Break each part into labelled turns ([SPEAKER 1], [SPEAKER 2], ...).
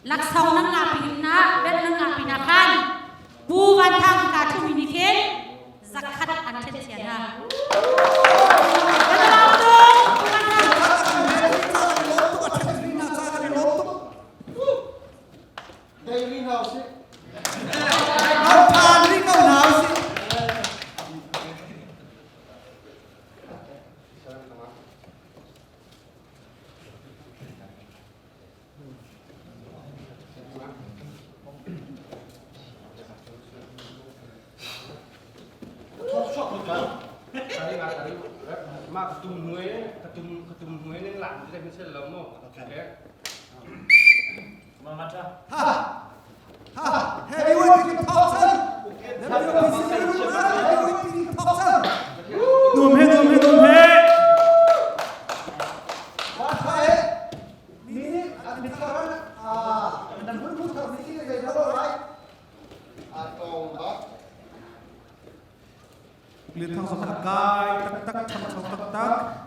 [SPEAKER 1] Laksawng nan ngah pin na bet nan ngah pin ah khan Pu Van Thang ka thumi nih khin zakhat an ṭhen chia hna.
[SPEAKER 2] Dairy House.
[SPEAKER 3] Ma ka tum hnuai ka tum ka tum hnuai ning lan ti kan sel lo mo. Okay.
[SPEAKER 2] Ha! Ha! Heavyweight king Thompson! Heavyweight king Thompson!
[SPEAKER 4] Nuam he nuam he nuam he. Lian Thang zong a kai taktak ṭhangcho taktak.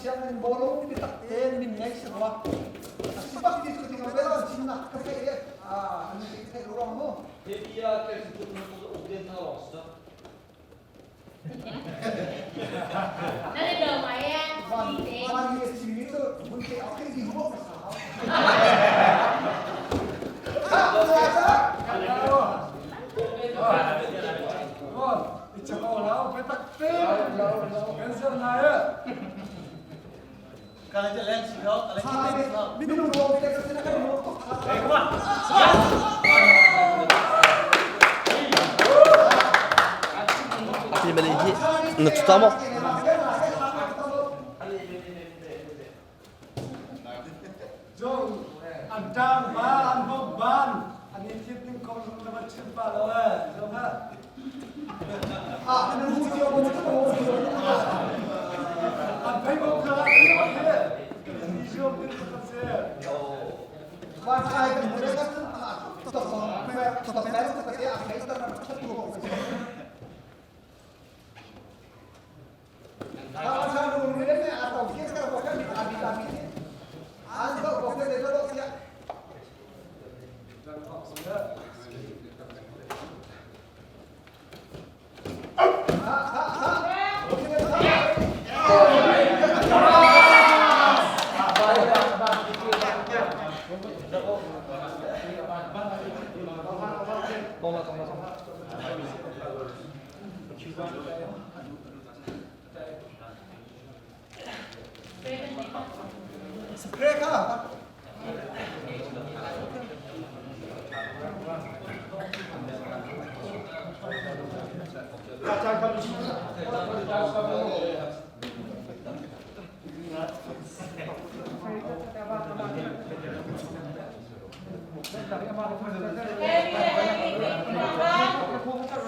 [SPEAKER 2] Sianginn bawlung biatak tein min ngei si rua. A si bak ti cu ting bel an chimnak ka theih i an theih ruang mu.
[SPEAKER 5] Bia ke tu tu tu uk den thang long sa.
[SPEAKER 1] Na le do mai e.
[SPEAKER 2] Van van ni chimmi cu mun te au khi di huo ka sa. Ha, la cha. Minung ruang te ka sin kan ruang tuk.
[SPEAKER 5] Hey, come on.
[SPEAKER 6] Hi na tuta maw?
[SPEAKER 7] An tang ba an bok ban an i thit ning kong na va chim pa lo e zo ha.
[SPEAKER 2] Ah, an hu cio mo chu mo.
[SPEAKER 7] An phei bok kha an i he. Ni siom tin ka se.
[SPEAKER 2] Van khai kan mu ka to to pe to pe to pe a khai ta na chat tu ko. Ah, sa nu ni le a to ki ka ko ka ni a bi ta bi. An ko ko ke de lo sia. Spray kha.